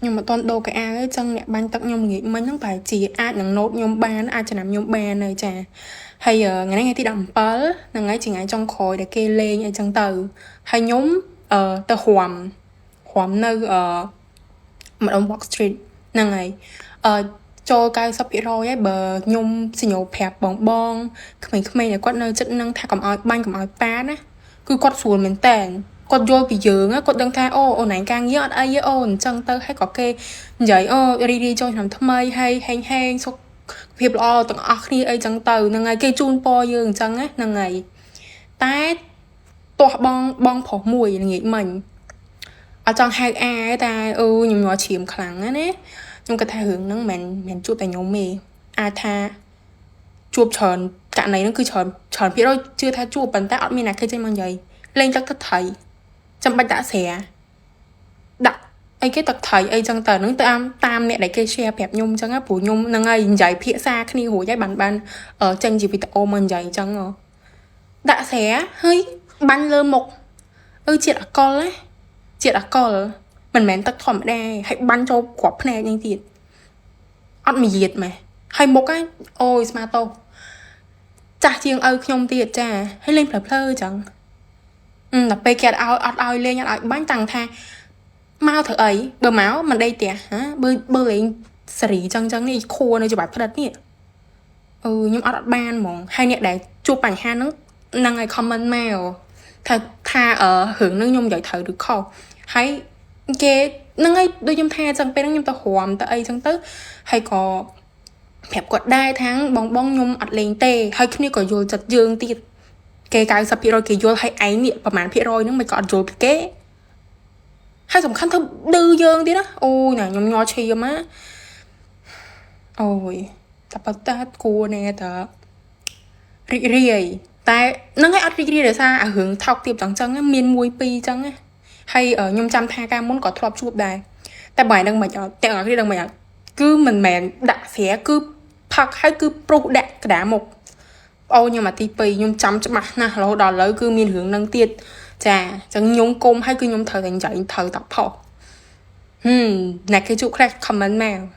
ខ្ញុំអត់ទាន់ដូរកៅអៅទេចឹងអ្នកបាញ់ទឹកខ្ញុំល្ងាចមិញហ្នឹងប្រហែលជាអាចនឹង note ខ្ញុំបានអាចចំណាំខ្ញុំបានហើយចាហើយថ្ងៃនេះថ្ងៃទី17ហ្នឹងហើយជាថ្ងៃចុងក្រោយដែលគេលេងអីចឹងទៅហើយខ្ញុំអឺទៅរាំរាំនៅអឺម្ដុំ Walk Street ហ្នឹងហើយអឺចូល90%ហើយបើខ្ញុំសញ្ញោប្រាប់បងបងក្មេងៗដែលគាត់នៅចិត្តនឹងថាកុំឲ្យបាញ់កុំឲ្យប៉ាណាគឺគាត់ស្រួលមែនតើគាត់យល់ពីយើងគាត់ដឹងថាអូអូនឯងការងារអត់អីទេអូអញ្ចឹងទៅហើយក៏គេនិយាយអូរីរីចូលឆ្នាំថ្មីហើយហេងហេងសុខភាពល្អទាំងអស់គ្នាអីចឹងទៅហ្នឹងហើយគេជូនពរយើងអញ្ចឹងណាហ្នឹងហើយតែទាស់បងបងប្រុសមួយល្ងាចមិញអត់ចង់ហៅអាតែអឺខ្ញុំញ័រឈាមខ្លាំងណាស់ណាខ្ញុំគិតថារឿងហ្នឹងមិនមែនជួបតែខ្ញុំទេអាចថាជួបច្រើនករណីហ្នឹងគឺច្រើនច្រើនភាគរយជឿថាជួបប៉ុន្តែអត់មានអ្នកគេចេញមកនិយាយលេងទឹកទឹកត្រីចាំបាច់ដាក់ស្រាដាក់អីគេទឹកត្រីអីចឹងទៅហ្នឹងតាមតាមអ្នកដែលគេ share ប្រាប់ខ្ញុំចឹងណាព្រោះខ្ញុំហ្នឹងហើយនិយាយភាសាគ្នារួចហើយបានបានចេញជាវីដេអូមកនិយាយចឹងដាក់ស្រាហើយបាញ់លើមុខអឺជាតិអាល់កុលណាជាតិអាល់កុលមិនមែនទឹកធម្មតាហើយបាញ់ចូលគ្រាប់ភ្នែកនេះទៀតអត់មាយាទម៉េះហើយមុខហ្នឹងអូយស្មាតោចាស់ជាងឪខ្ញុំទៀតចាហើយលេងភ្លើភ្លើចឹងដល់ពេលគេអត់ឲ្យអត់ឲ្យលេងអត់ឲ្យបាញ់តាំងថាមកធ្វើអីបើមកមិនដេកផ្ទះហ៎បើបើលេងសេរីចឹងចឹងនេះខួរនៅច្បាប់ផ្ដិតនេះអឺខ្ញុំអត់អត់បានហ្មងហើយអ្នកដែលជួបបញ្ហាហ្នឹងហ្នឹងឲ្យ comment មកថាថាអឺរឿងហ្នឹងខ្ញុំនិយាយត្រូវឬខុសហើយគេហ្នឹងហើយដូចខ្ញុំថាចឹងពេលហ្នឹងខ្ញុំទៅរាំទៅអីចឹងទៅហើយក៏ប្រាប់គាត់ដែរថាបងបងខ្ញុំអត់លេងទេហើយគ្នាក៏យល់ចិត្តយើងទៀតគេ90%គេយល់ហើយឯងនេះប្រហែលភាគរយហ្នឹងមិនក៏អត់យល់ពីគេហើយសំខាន់ធ្វើឌឺយើងទៀតណាអូយណាខ្ញុំញ័រឈាមណាអូយតែប៉ុន្តែគួរណែតើរីករាយតែហ្នឹងហើយអត់រីករាយដោយសារអារឿងថោកទាបចឹងចឹងមានមួយពីរចឹងណាហើយខ្ញុំចាំថាកាលមុនក៏ធ្លាប់ជួបដែរតែបើឯងដឹងមិនអត់ទាំងអស់គ្នាដឹងមិនអត់គឺមិនមែនដាក់ស្រាគឺផឹកហើយគឺព្រុសដាក់ក្តារមុខអូខ្ញុំអាទី2ខ្ញុំចាំច្បាស់ណាស់រហូតដល់ឥឡូវគឺមានរឿងនឹងទៀតចាអញ្ចឹងខ្ញុំគុំហើយគឺខ្ញុំត្រូវតែនិយាយត្រូវតែផុសហឹមអ្នកគេជួបខ្លះ comment មក។